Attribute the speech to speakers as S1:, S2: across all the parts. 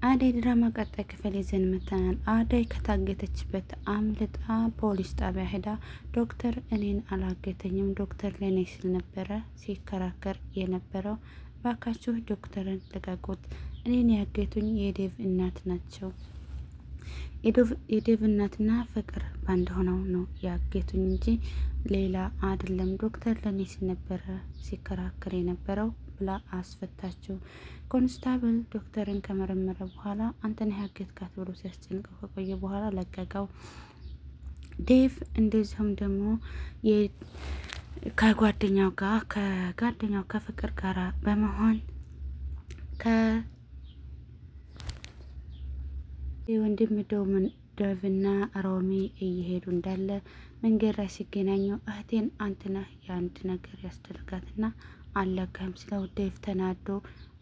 S1: አደይ ድራማ ቀጣይ ክፍል ይዘን መተናል። አደይ ከታገተችበት አምልጣ ፖሊስ ጣቢያ ሄዳ ዶክተር እኔን አላገተኝም፣ ዶክተር ለእኔ ሲል ነበረ ሲከራከር የነበረው። ባካችሁ ዶክተርን ልቀቁት፣ እኔን ያገቱኝ የዴቭ እናት ናቸው። የዴቭ እናትና ፍቅር ባንድ ሆነው ነው ያገቱኝ እንጂ ሌላ አይደለም። ዶክተር ለእኔ ሲል ነበረ ሲከራከር የነበረው ብላ አስፈታችው። ኮንስታብል ዶክተርን ከመረመረ በኋላ አንተን ያገትካት ብሎ ሲያስጨንቀው ከቆየ በኋላ ለቀቀው። ዴቭ እንደዚሁም ደግሞ ከጓደኛው ጋር ከጓደኛው ከፍቅር ጋር በመሆን ከወንድም ዶቭና ሮሚ እየሄዱ እንዳለ መንገድ ላይ ሲገናኙ እህቴን አንተ ነህ የአንድ ነገር ያስደርጋትና አለቅህም ሲለው ዴቭ ተናዶ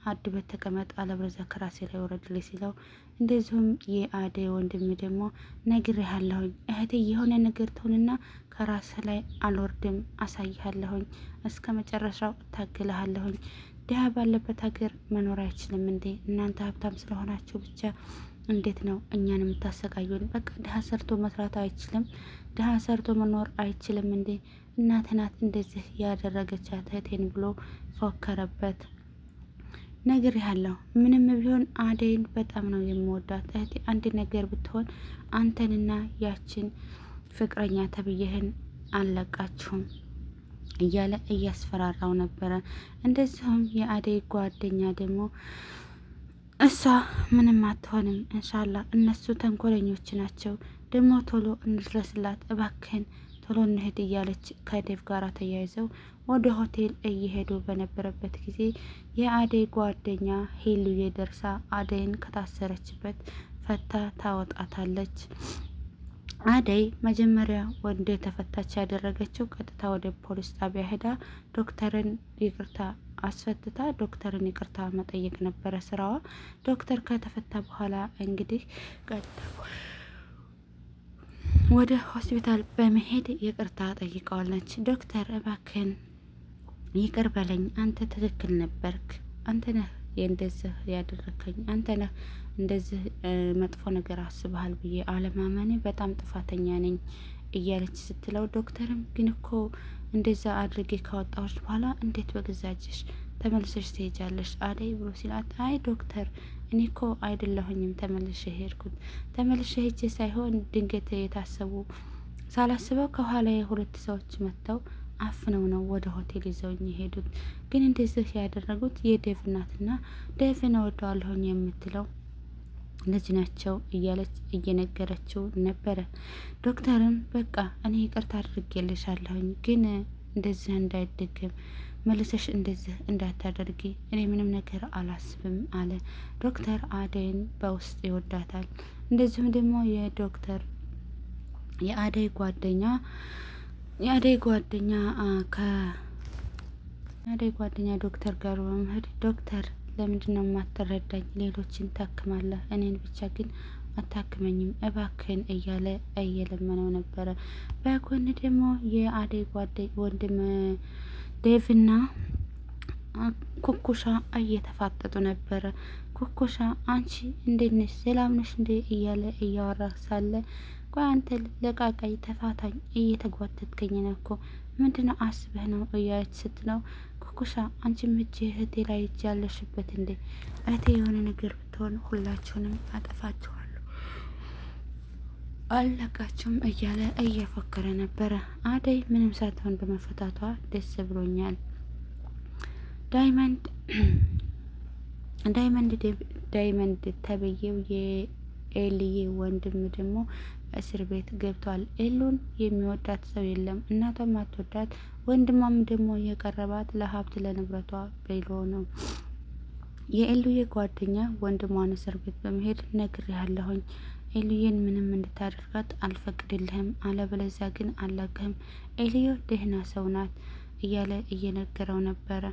S1: አድበት ተቀመጥ አለበለዚያ ከራሴ ላይ ወረድልኝ ሲለው፣ እንደዚሁም የአደይ ወንድም ደግሞ ነግሬሃለሁኝ እህቴ የሆነ ነገር ትሆንና ከራስህ ላይ አልወርድም አሳይሃለሁኝ፣ እስከ መጨረሻው እታግልሃለሁኝ። ድሀ ባለበት ሀገር መኖር አይችልም እንዴ? እናንተ ሀብታም ስለሆናችሁ ብቻ እንዴት ነው እኛን የምታሰቃዩን? በቃ ድሀ ሰርቶ መስራት አይችልም? ድሀ ሰርቶ መኖር አይችልም እንዴ? እናት ናት እንደዚህ ያደረገቻት እህቴን ብሎ ፎከረበት። ነግሬሃለሁ፣ ምንም ቢሆን አደይን በጣም ነው የምወዳት እህቴ። አንድ ነገር ብትሆን አንተንና ያችን ፍቅረኛ ተብዬህን አልለቃችሁም እያለ እያስፈራራው ነበረ። እንደዚሁም የአደይ ጓደኛ ደግሞ እሷ ምንም አትሆንም እንሻላ፣ እነሱ ተንኮለኞች ናቸው፣ ደግሞ ቶሎ እንድረስላት እባክህን ቶሎ እንሂድ እያለች ከዴቭ ጋር ተያይዘው ወደ ሆቴል እየሄዱ በነበረበት ጊዜ የአደይ ጓደኛ ሄሉዬ ደርሳ አደይን ከታሰረችበት ፈታ ታወጣታለች። አደይ መጀመሪያ ወንድ ተፈታች ያደረገችው ቀጥታ ወደ ፖሊስ ጣቢያ ሄዳ ዶክተርን ይቅርታ አስፈትታ ዶክተርን ይቅርታ መጠየቅ ነበረ ስራዋ። ዶክተር ከተፈታ በኋላ እንግዲህ ቀጥታ ወደ ሆስፒታል በመሄድ ይቅርታ ጠይቀዋለች። ዶክተር እባክህን ይቅር በለኝ፣ አንተ ትክክል ነበርክ፣ አንተ ነህ እንደዚህ ያደረከኝ፣ አንተ ነህ እንደዚህ መጥፎ ነገር አስበሃል ብዬ አለማመኔ በጣም ጥፋተኛ ነኝ እያለች ስትለው፣ ዶክተርም ግን እኮ እንደዛ አድርጌ ካወጣዎች በኋላ እንዴት በገዛ እጅሽ ተመልሰሽ ትሄጃለሽ አደይ ብሎ ሲላት፣ አይ ዶክተር እኔ እኮ አይደለሁኝም ተመልሼ ሄድኩት። ተመልሼ ሄጄ ሳይሆን ድንገት የታሰቡ ሳላስበው ከኋላ የሁለት ሰዎች መጥተው አፍነው ነው ወደ ሆቴል ይዘውኝ የሄዱት። ግን እንደዚህ ያደረጉት የዴቭ እናትና ዴቭን እወደዋለሁኝ የምትለው ልጅ ናቸው እያለች እየነገረችው ነበረ። ዶክተርም በቃ እኔ ይቅርታ አድርጌልሻለሁኝ ግን እንደዚህ እንዳይደገም መልሰሽ እንደዚህ እንዳታደርጊ እኔ ምንም ነገር አላስብም አለ። ዶክተር አደይን በውስጥ ይወዳታል። እንደዚሁም ደግሞ የዶክተር የአደይ ጓደኛ የአደይ ጓደኛ ከአደይ ጓደኛ ዶክተር ጋር በመሄድ ዶክተር ለምንድን ነው የማትረዳኝ? ሌሎችን ታክማለህ፣ እኔን ብቻ ግን አታክመኝም እባክህን እያለ እየለመነው ነበረ። በጎን ደግሞ የአደይ ጓደኛ ወንድም ዴቭና ኩኩሻ እየተፋጠጡ ነበረ። ኩኩሻ አንቺ እንዴት ነሽ? ሰላም ነሽ እንዴ? እያለ እያወራ ሳለ ቆይ አንተ ለቃቃይ ተፋታኝ፣ እየተጓተትከኝ ነው እኮ ምንድነው አስበህ ነው እያለች ስትለው፣ ኩኩሻ አንቺ ምጅ እህቴ ላይ እጅ ያለሽበት እንዴ? እህቴ የሆነ ነገር ብትሆን ሁላችሁንም አጠፋችኋለሁ አለቃችሁም እያለ እየፎከረ ነበረ። አደይ ምንም ሳትሆን በመፈታቷ ደስ ብሎኛል። ዳይመንድ ዳይመንድ ዳይመንድ ተብዬው የኤልዬ ወንድም ደግሞ እስር ቤት ገብቷል። ኤሉን የሚወዳት ሰው የለም። እናቷም አትወዳት፣ ወንድሟም ደግሞ የቀረባት ለሀብት ለንብረቷ ብሎ ነው። የኤሉዬ ጓደኛ ወንድሟን እስር ቤት በመሄድ ነግሬሃለሁኝ ኤልዬን ምንም እንድታደርጋት አልፈቅድልህም፣ አለበለዚያ ግን አላቅህም፣ ኤልዮ ደህና ሰው ናት እያለ እየነገረው ነበረ።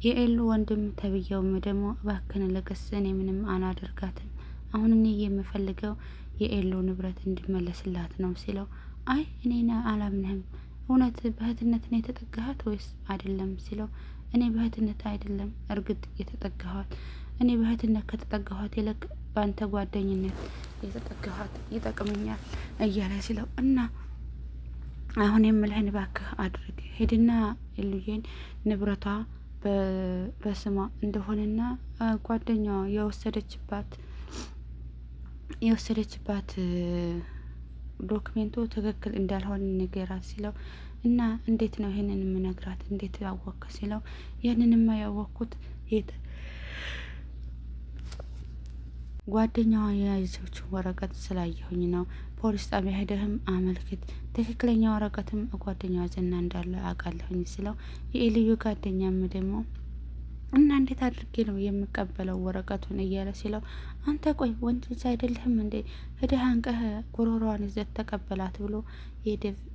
S1: የኤሉ ወንድም ተብዬውም ደግሞ እባክህን ልቅስ፣ እኔ ምንም አላደርጋትም፣ አሁን እኔ የምፈልገው የኤሉ ንብረት እንዲመለስላት ነው ሲለው፣ አይ እኔን አላምንህም፣ እውነት በእህትነት ነው የተጠጋሃት ወይስ አይደለም ሲለው፣ እኔ በእህትነት አይደለም እርግጥ የተጠጋኋት እኔ በእህትነት ከተጠጋኋት ይልቅ በአንተ ጓደኝነት የተጠጋኋት ይጠቅመኛል እያለ ሲለው እና አሁን የምልህን እባክህ አድርግ፣ ሄድና የሉዬን ንብረቷ በስሟ እንደሆነና ጓደኛዋ የወሰደችባት ዶክሜንቱ ትክክል እንዳልሆነ ንገራት ሲለው እና እንዴት ነው ይሄንን የምነግራት እንዴት ያወቅክ ሲለው ያንንማ ያወቅኩት የት ጓደኛዋ የያዘችው ወረቀት ስላየሁኝ ነው። ፖሊስ ጣቢያ ሄደህም አመልክት፣ ትክክለኛ ወረቀትም ጓደኛዋ ዘና እንዳለ አውቃለሁኝ ስለው የኤልዩ ጓደኛም ደግሞ እና እንዴት አድርጌ ነው የምቀበለው ወረቀቱን እያለ ሲለው፣ አንተ ቆይ ወንድ ልጅ አይደለህም እንዴ? ሂደህ አንቀህ ጉሮሮዋን ይዘህ ተቀበላት ብሎ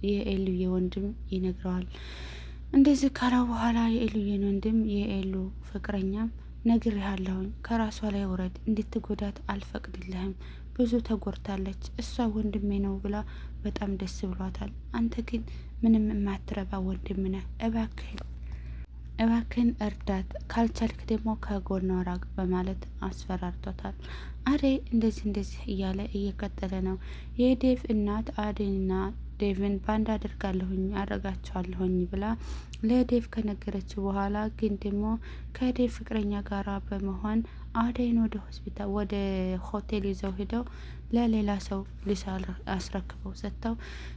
S1: የኤልዩ ወንድም ይነግረዋል። እንደዚህ ካለው በኋላ የኤልዩን ወንድም የኤሉ ፍቅረኛም ነግሬሃለሁኝ፣ ከራሷ ላይ ውረድ፣ እንድትጎዳት አልፈቅድልህም። ብዙ ተጎድታለች። እሷ ወንድሜ ነው ብላ በጣም ደስ ብሏታል። አንተ ግን ምንም የማትረባ ወንድም ነህ። እባክህን እባክህን እርዳት፣ ካልቻልክ ደግሞ ከጎኗ ራቅ በማለት አስፈራርቶታል። አደይ እንደዚህ እንደዚህ እያለ እየቀጠለ ነው። የዴቭ እናት አደይና ዴቭን ባንድ አደርጋለሁኝ አደርጋቸዋለሁኝ ብላ ለዴቭ ከነገረችው በኋላ ግን ደግሞ ከዴቭ ፍቅረኛ ጋራ በመሆን አደይን ወደ ሆስፒታል ወደ ሆቴል ይዘው ሂደው ለሌላ ሰው ሊሳ አስረክበው ሰጥተው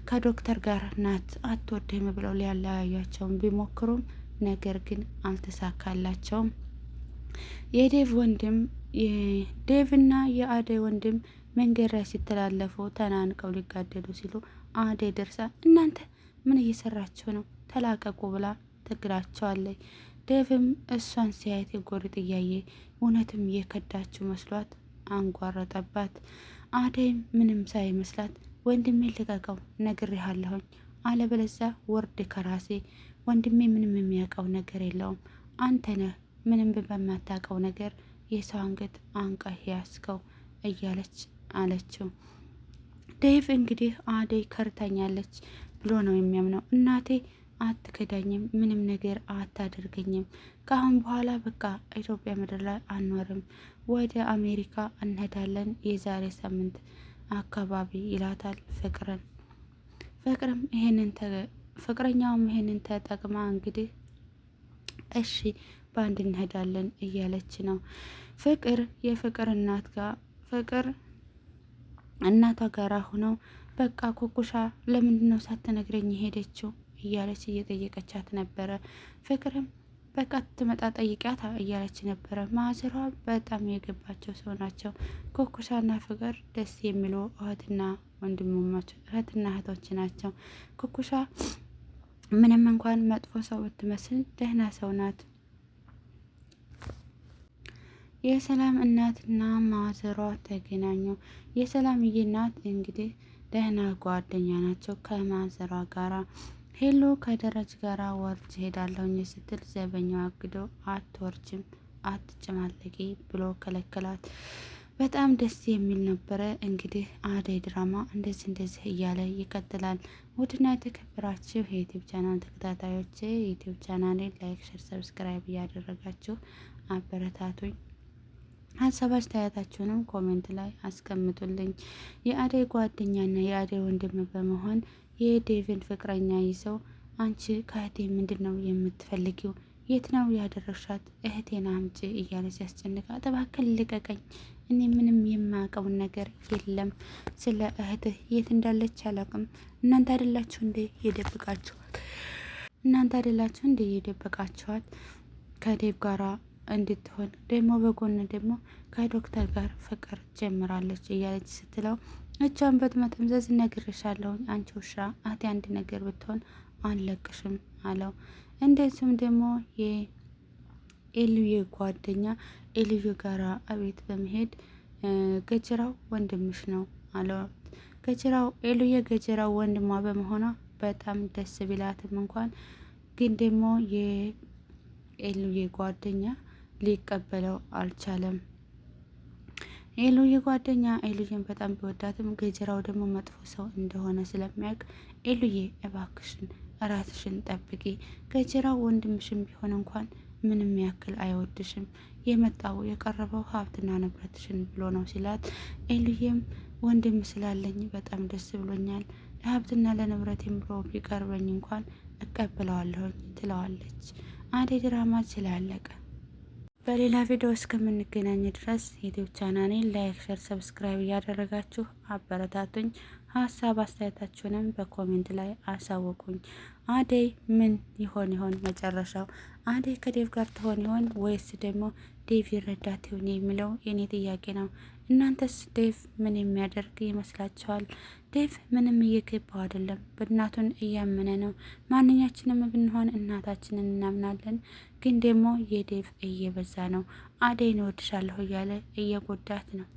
S1: ከዶክተር ጋር ናት አትወድህም ብለው ሊያለያያቸውን ቢሞክሩም ነገር ግን አልተሳካላቸውም። የዴቭ ወንድም ዴቭና የአደይ ወንድም መንገድ ላይ ሲተላለፉ ተናንቀው ሊጋደሉ ሲሉ አደይ ደርሳ እናንተ ምን እየሰራችሁ ነው? ተላቀቁ ብላ ትግራቸዋለች። ዴቭም እሷን ሲያየት የጎሪጥ እያየ እውነትም የከዳችው መስሏት አንጓረጠባት። አደይም ምንም ሳይመስላት ወንድሜ ልቀቀው፣ ነግሬሃለሁኝ፣ አለበለዚያ ወርድ ከራሴ ወንድሜ ምንም የሚያውቀው ነገር የለውም። አንተ ነህ ምንም በማታውቀው ነገር የሰው አንገት አንቀህ ያስከው እያለች አለችው። ዴቭ እንግዲህ አደይ ከርታኛለች ብሎ ነው የሚያምነው። እናቴ አትከዳኝም፣ ምንም ነገር አታደርገኝም። ከአሁን በኋላ በቃ ኢትዮጵያ ምድር ላይ አንኖርም፣ ወደ አሜሪካ እንሄዳለን የዛሬ ሳምንት አካባቢ ይላታል ፍቅርን። ፍቅርም ይሄንን ፍቅረኛውም ይሄንን ተጠቅማ እንግዲህ እሺ በአንድ እንሄዳለን እያለች ነው። ፍቅር የፍቅር እናት ጋር ፍቅር እናቷ ጋር ሆነው በቃ ኩኩሻ ለምንድን ነው ሳትነግረኝ የሄደችው እያለች እየጠየቀቻት ነበረ። ፍቅርም በቃ ትመጣ ጠይቂያት እያለች ነበረ። ማዘሯ በጣም የገባቸው ሰው ናቸው። ኩኩሻና ፍቅር ደስ የሚሉ እህትና ወንድሞች እህትና እህቶች ናቸው። ኩኩሻ ምንም እንኳን መጥፎ ሰው ብትመስል ደህና ሰው ናት። የሰላም እናትና ማዘሯ ተገናኙ። የሰላምዬ እናት እንግዲህ ደህና ጓደኛ ናቸው ከማዘሯ ጋራ። ሄሎ ከደረጅ ጋራ ወርጅ ሄዳለሁኝ ስትል ዘበኛው አግዶ አትወርጅም፣ አትጨማለቂ ብሎ ከለከላት። በጣም ደስ የሚል ነበረ። እንግዲህ አደይ ድራማ እንደዚህ እንደዚህ እያለ ይቀጥላል። ውድና የተከበራችሁ የ YouTube channel ተከታታዮቼ YouTube ቻናሌን like፣ share፣ subscribe እያደረጋችሁ አበረታቱኝ። ሀሳብ አስተያየታችሁንም comment ላይ አስቀምጡልኝ። የአደይ ጓደኛና የአደይ ወንድም በመሆን የዴቭን ፍቅረኛ ይዘው አንቺ ከእህቴ ምንድን ነው የምትፈልጊው? የት ነው ያደረግሻት? እህቴን አምጪ እያለ ሲያስጨንቃት፣ እባክህ ልቀቀኝ፣ እኔ ምንም የማውቀውን ነገር የለም ስለ እህትህ የት እንዳለች አላውቅም። እናንተ አይደላችሁ እንዴ የደበቃችኋት? እናንተ አይደላችሁ እንዴ የደበቃችኋት ከዴቭ ጋራ እንድትሆን ደግሞ በጎን ደግሞ ከዶክተር ጋር ፍቅር ጀምራለች እያለች ስትለው እጇን በመጠምዘዝ እነግርሻለሁኝ አንቺ ውሻ እህቴ አንድ ነገር ብትሆን አንለቅሽም አለው። እንደዚሁም ደግሞ የኤልዩ ጓደኛ ኤልዩ ጋራ አቤት በመሄድ ገጀራው ወንድምሽ ነው አለው። ገጀራው ኤልዩ ገጀራው ወንድሟ በመሆኗ በጣም ደስ ቢላትም እንኳን ግን ደግሞ የኤልዩ ጓደኛ ሊቀበለው አልቻለም። ኤሉዬ ጓደኛ ኤሉዬን በጣም ቢወዳትም ገጀራው ደግሞ መጥፎ ሰው እንደሆነ ስለሚያውቅ ኤሉዬ እባክሽን ራስሽን ጠብቂ፣ ገጀራው ወንድምሽን ቢሆን እንኳን ምንም ያክል አይወድሽም፣ የመጣው የቀረበው ሀብትና ንብረትሽን ብሎ ነው ሲላት፣ ኤሉዬም ወንድም ስላለኝ በጣም ደስ ብሎኛል፣ ለሀብትና ለንብረቴም ብሎ ቢቀርበኝ እንኳን እቀበለዋለሁኝ ትለዋለች። አደይ ድራማ ስላለቀ በሌላ ቪዲዮ እስከምንገናኝ ድረስ ዩቲዩብ ቻናሌን like፣ share፣ subscribe እያደረጋችሁ አበረታቱኝ። ሀሳብ አስተያየታችሁንም በ comment ላይ አሳውቁኝ። አደይ ምን ይሆን ይሆን መጨረሻው? አደይ ከዴቭ ጋር ትሆን ይሆን ወይስ ደግሞ ዴቭ ይረዳት ይሆን የሚለው የኔ ጥያቄ ነው። እናንተስ ዴቭ ምን የሚያደርግ ይመስላችኋል? ዴቭ ምንም እየገባው አይደለም። እናቱን እያመነ ነው። ማንኛችንም ብንሆን እናታችንን እናምናለን። ግን ደግሞ የዴቭ እየበዛ ነው። አደይን እወድሻለሁ እያለ እየጎዳት ነው።